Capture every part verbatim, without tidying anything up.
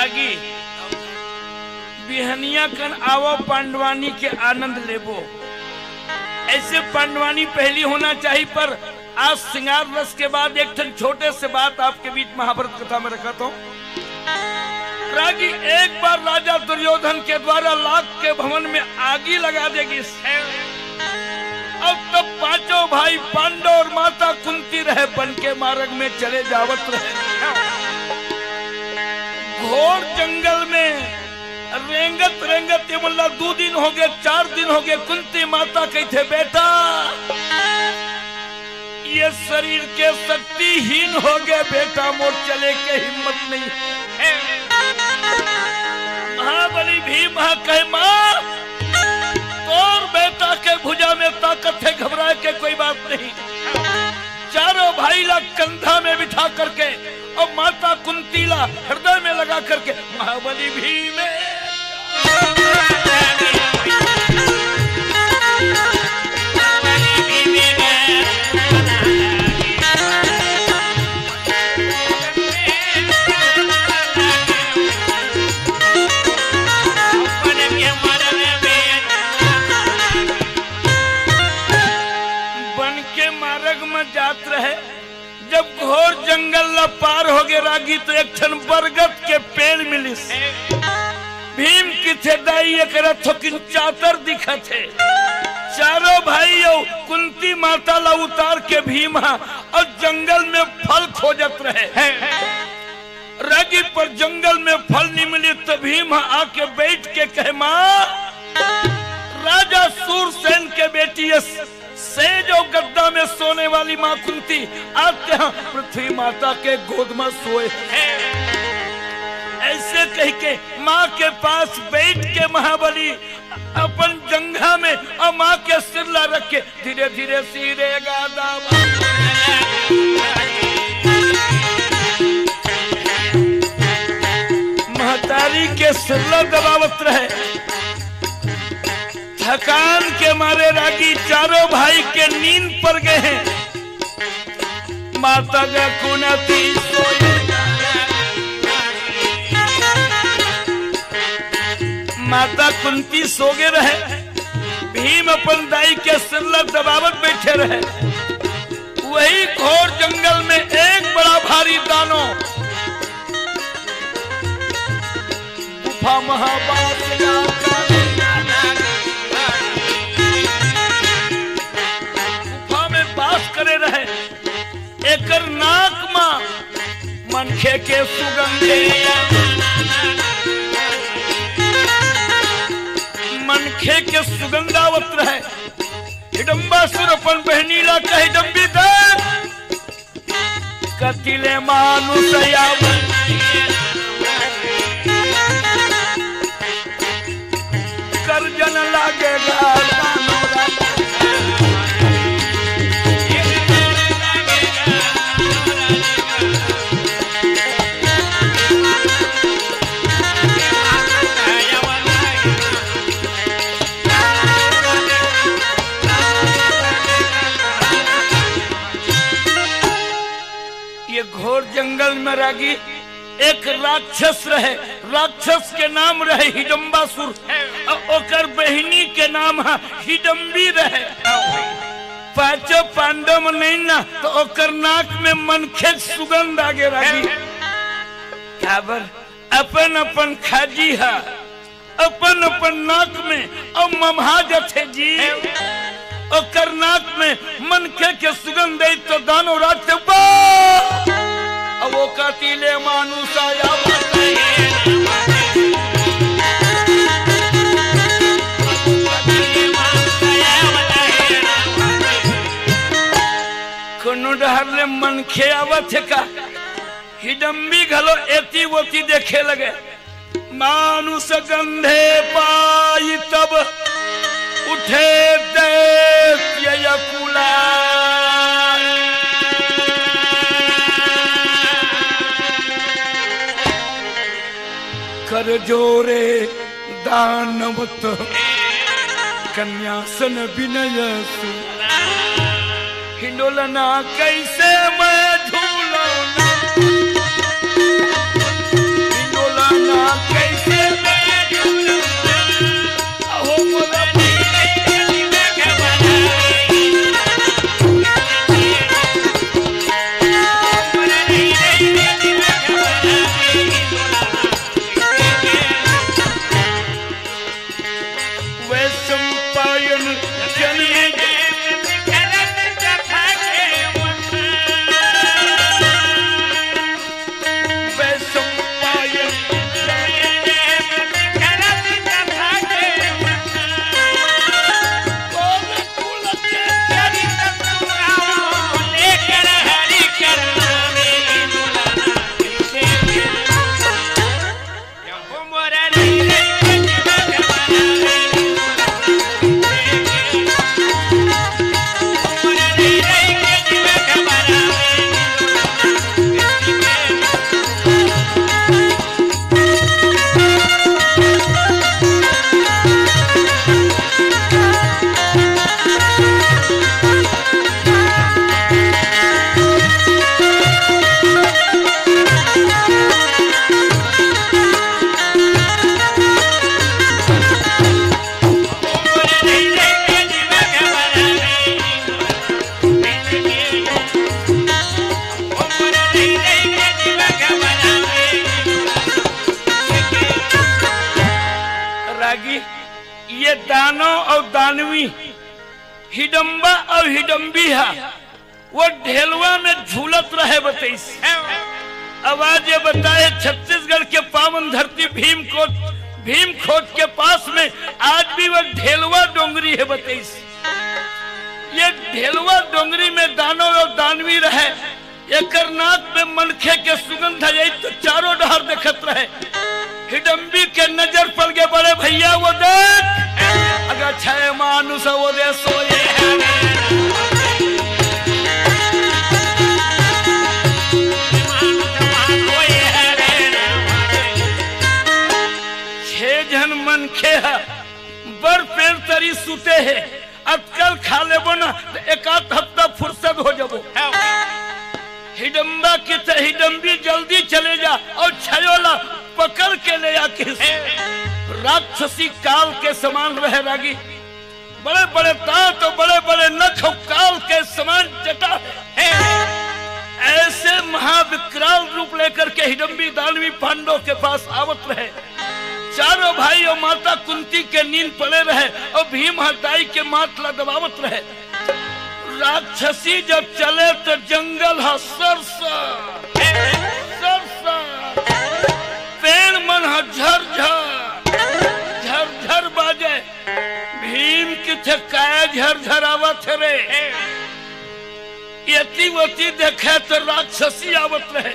रागी, बिहनिया कन आवो, पांडवानी के आनंद लेबो। ऐसे पांडवानी पहली होना चाहिए, पर आज श्रृंगार रस के बाद एक ठन छोटे से बात आपके बीच महाभारत कथा में रखत हूँ। रागी, एक बार राजा दुर्योधन के द्वारा लाख के भवन में आगी लगा देगी। अब तब पांचों भाई पांडव और माता कुंती रहे, बन के मार्ग में चले जावत रहे। घोर जंगल में रेंगत रेंगत ये बोला, दो दिन हो गए, चार दिन हो गए, कुंती माता कहते, "बेटा, ये शरीर के शक्तिहीन हो गए बेटा, मोर चले के हिम्मत नहीं है।" महाबली भीम हा कहे, "माँ, तोर बेटा के भुजा में ताकत है, घबराए के कोई बात नहीं।" चारों भाई ला कंधा में बिठा करके और माता कुंती ला हृदय में लगा करके महाबली भीम बन के मार्ग में जात रहे। जब घोर जंगल ला पार हो गए रागी, तो एक ठन बरगद के पेड़ मिलिस। भीम किथे, "दाई, एकरा थोकिन चातर दिखत हे।" चारों भाई अउ कुंती माता ला उतार के भीम हा और जंगल में फल खोजत रहे। रागी, पर जंगल में फल नहीं मिली, तो भीम हा आके बैठ के कहे, "माँ, राजा सूरसेन के बेटी यस सेज और गद्दा में सोने वाली माँ कुंती, आज ते हा पृथ्वी माता के गोद में सोए।" ऐसे कह के माँ के पास बैठ के महाबली अपन जंघा में और माँ के सिर ला रख के धीरे धीरे सिरे गादा महतारी के सिर ला दबावत रहे। थकान के मारे रागी चारों भाई के नींद पर गए हैं। माता गा कुंती सोए, माता कुंती सो गए रहे। भीम अपन दाई के सिर ला दबावत बैठे रहे। वही घोर जंगल में एक बड़ा भारी दानव गुफा महाबास गुफा में बास करे रहे। एकर नाक मा मनखे के सुगंध, मनखे के सुगंध आवत रहे। हिडम्बासुर अपन बहनी ला कहे, "हिडम्बी, देख, कतिले मानुष आवत, कर जन लागेगा।" ये घोर जंगल में रागी एक राक्षस रहे, राक्षस के नाम रहे हिडम्बासुर, अउ ओकर बहिनी के नाम ह हिडम्बी रहे। पांचों पांडव में नहीं ना, तो ओकर नाक में मनखे के सुगंध आगे रागी। काबर? अपन अपन खाजी ह, अपन अपन नाक में अउ ममहा जथे जी। ओकर नाक में मनखे के सुगंध आई तो दानव राज से बा। अब वो कतिले मानुष आया बताए। कोनो डहर ले मनखे आवत हे का? हिडम्बी घलो एती ओती देखे लगे। मानुष गंधे पाई तब उठे दैत्य अकुलाय। कर जोरे दानव तो कन्यासन विनय सु। हिंडोलना कैसे मैं झूलना, हिंडोलना ये दानव अउ दानवी, हिडम्बा अउ हिडम्बी हा वो ढेलवा में झूलत रहे बतइस। अब आज ये बताए, छत्तीसगढ़ के पावन धरती भीमकोट, भीमकोट के पास में आज भी वो ढेलवा डोंगरी हे बतइस। ये ढेलवा डोंगरी में दानव अउ दानवी रहे। एकर नाक में मनखे के सुगंध आई तो चारों डहर देखत रहे। हिडम्बी के नजर पड़ गे, बड़े भइया वो देख, अगर छह मानुष वो दे सोए हैं। छह झन मनखे ह बर पेड़ तरी सुते हे। अतकल खा लेबो ना त एक आध हफ्ता फुर्सत हो जाबो। हिडम्बा कथे, हिडम्बी जल्दी चले जा अउ छयो ला पकड़ के ले आ किस। राक्षसी काल के समान रहे रागी, बड़े बड़े दांत अउ बड़े बड़े नख अउ काल के समान जटा हे। ऐसे महाविकराल रूप लेकर के हिडम्बी दानवी पांडव के पास आवत रहे। चारों भाई अउ माता कुंती के नींद पड़े रहे अउ भीम ह दाई के माथ ला दबावत रहे। राक्षसी जब चले तो जंगल ह सरसर, सरसर, पेड़ मन ह झरझर, झरझर बाजे। भीम कथे, काय झरझर आवत हे रे? एती ओती देखे तो राक्षसी आवत रहे।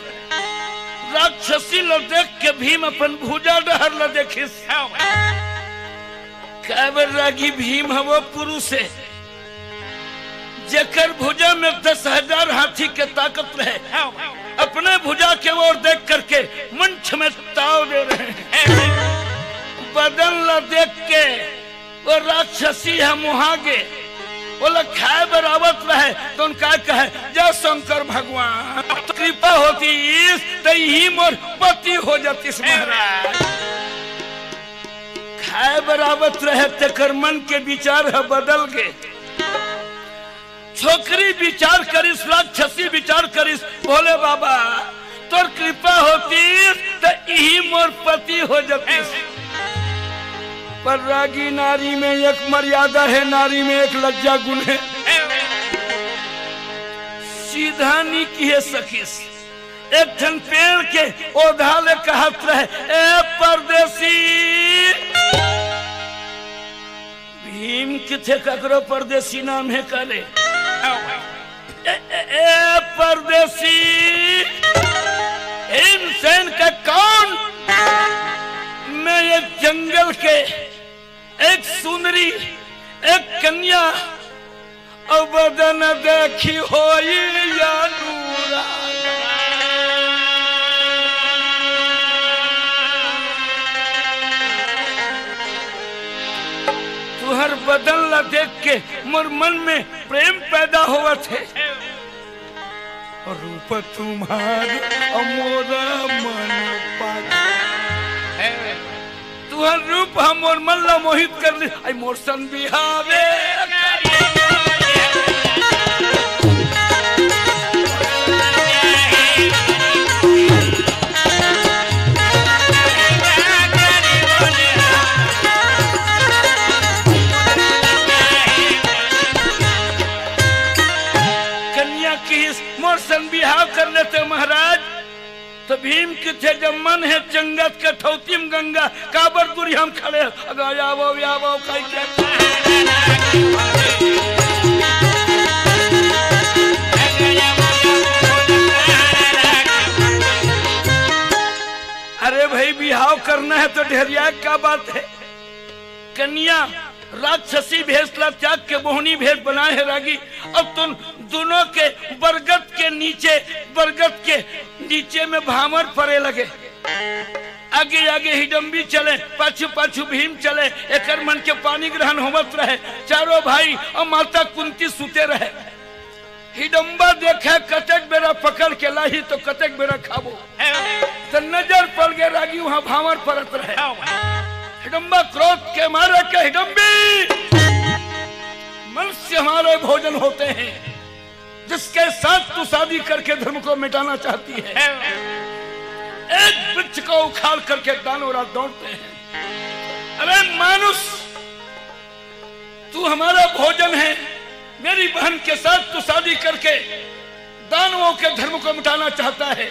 राक्षसी ल देख के भीम अपन भुजा डहर ल देखिस। काबर रागी भीम ह वो पुरुष हे, जेकर भुजा में दस हजार हाथी के ताकत रहे। अपने भुजा के ओर देख करके मंच में ताव दे रहे हैं। बदन ला देख के वो राक्षसी ह मुहा गे, ओला खाए बर आवत रहे, तो उनका कहे, "जय शंकर भगवान, कृपा होती त इही मोर पति हो जातिस महाराज।" खाए बर आवत रहे, तेकर मन के विचार ह बदल गे। छोकरी विचार करिस, राक्षसी विचार करिस, "भोले बाबा, तोर कृपा होतिस त इही मोर पति हो जतिस।" पर रागी नारी में एक मर्यादा हे, नारी में एक लज्जा गुण हे। सीधा नी किहे सकिस। एक ठन पेड़ के ओधा ले कहत रहे, "ए परदेसी।" भीम कथे, "ककरो परदेसी नाम हे का रे? ए, ए, ए परदेसी, भीमसेन के कौन? मैं ये जंगल के एक सुंदरी, एक कन्या, अउ बदन देखी होई अनुराग।" तुहर बदन ला देख के मोर मन में प्रेम पैदा होवत हे। रूप तुम्हार अमोरा मन पागल। तुहर रूप ह मोर मन ला मोहित कर ली। आई मोर सन बिहावे। कन्या किहिस, "मोर संग बिहाव कर लेते महाराज।" तो भीम कथे, "जब मन हे चंगा त कठौती म गंगा, काबर दूरिहा म खड़े हव? अगा आवव, आवव, काई के?" अरे भाई, बिहाव करना हे तो ढेरिया का बात हे? कन्या राक्षसी भेष ला त्याग के मोहनी भेष बनाए हे रागी। अब तुम दोनों के बरगद के नीचे, बरगद के नीचे में भांवर परे लगे। आगे आगे हिडम्बी चले, पाछू पाछू भीम चले, एकर मन के पानी ग्रहण होवत रहे। चारों भाई अउ माता कुंती सुते रहे। हिडम्बा देखे कतेक बेरा पकड़ के लाही तो कतेक बेरा खाबो। त नजर पड़ गे रागी उहां भांवर परत रहे। हिडम्बा क्रोध के मारे के, "हिडम्बी, मनुष्य हमारे भोजन होते हैं, जिसके साथ तू शादी करके धर्म को मिटाना चाहती है, एक वृक्ष को उखाड़ करके दानव राज दौड़ते हैं। अरे मानुष, तू हमारा भोजन है, मेरी बहन के साथ तू शादी करके दानवों के धर्म को मिटाना चाहता है।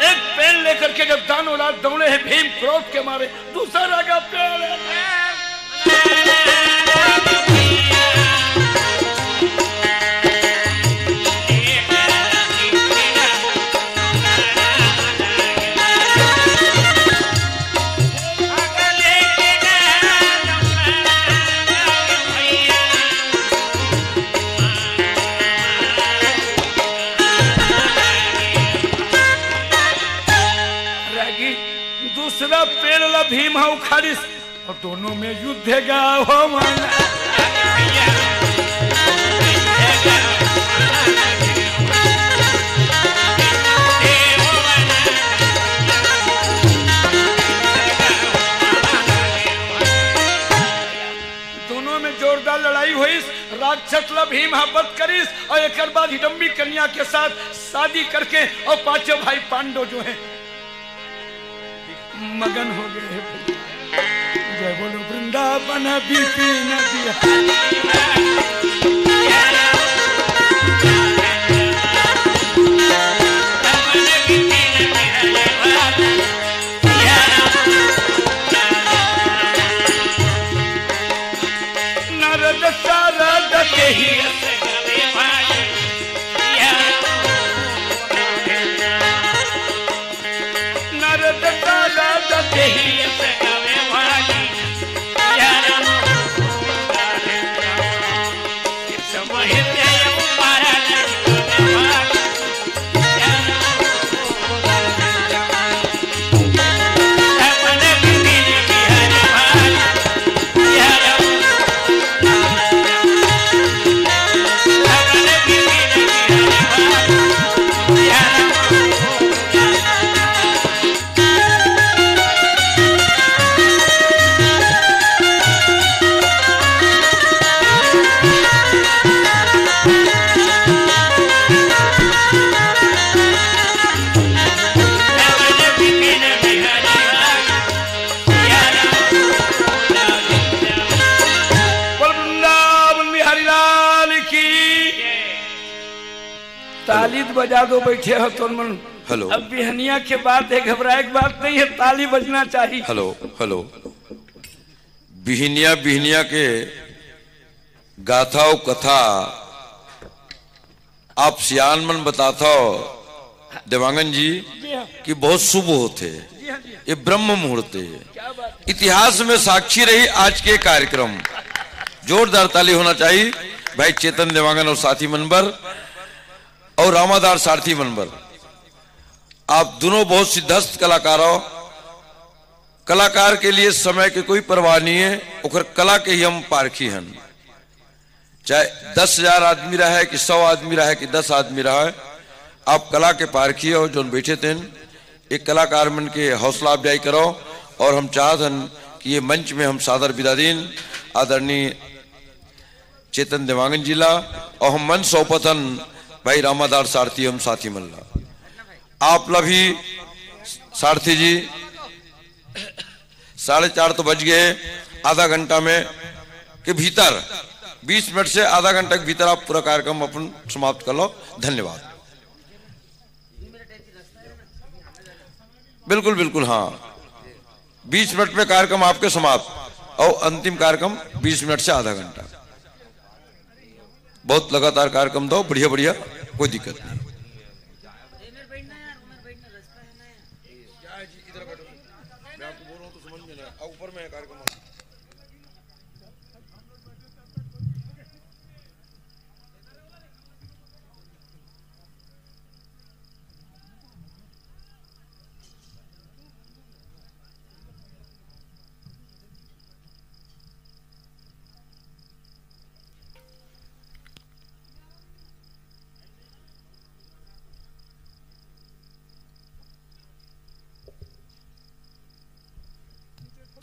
एक पेड़ लेकर के जब दानवराज दौड़े हैं भीम क्रोध के मारे, दूसरा राजा पेड़ है। रागी, दूसरा पेड़ ला भीम हा उखाड़िस और दोनों में युद्ध गा हो मन। दोनों में जोरदार लड़ाई होइस। राक्षस ला भीम हा वध करिस और एकर बाद हिडम्बी कन्या के साथ शादी करके और पांचों भाई पांडव जो हैं मगन हो गए हैं। जय बोलो वृंदावन बिपिन बिहारी। नारद सारद के ही नारद सारद के ही बोल वृंदावन बिहारी लाल की। ताली तो बजा दो, बैठे हो तुम मन। हेलो। अब बिहनिया के बात है, घबराए के बात नहीं है, ताली बजना चाहिए। Hello, hello. बिहनिया, बिहनिया के गाथा अउ कथा आप सियान मन बताथव देवांगन जी जी हाँ। कि बहुत शुभ होथे। जी हाँ, जी हाँ। ये ब्रह्म मुहूर्त हे। क्या बात है। इतिहास में साक्षी रही आज के कार्यक्रम। जोरदार ताली होना चाहिए भाई चेतन देवांगन और साथी मन बर और रामादार सारथी मन बर। आप दोनों बहुत सिद्धस्त कलाकार हो। कलाकार के लिए समय के कोई परवाह नहीं है, ओकर कला के ही हम पारखी हन। चाहे दस हजार आदमी रहे कि सौ आदमी रहे कि दस आदमी रहे, आप कला के पारखी हो। जोन बैठे तेन एक कलाकार मन के हौसला अफजाई करो। और हम चाहत हन कि ये मंच में हम सादर विदा दीन आदरणीय चेतन देवांगन जी ला, और हम मंच सौंपत हन भाई रामादार सारथी हम साथी मन ला। आप ला भी सारथी जी, साढ़े चार तो बज गए, आधा घंटा में के भीतर, बीस मिनट से आधा घंटा के भीतर आप पूरा कार्यक्रम अपन समाप्त कर लो। धन्यवाद। बिल्कुल, बिल्कुल, हाँ, बीस मिनट में कार्यक्रम आपके समाप्त और अंतिम कार्यक्रम बीस मिनट से आधा घंटा। बहुत लगातार कार्यक्रम दो, बढ़िया बढ़िया, कोई दिक्कत नहीं।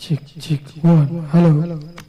Check, check, one, hello.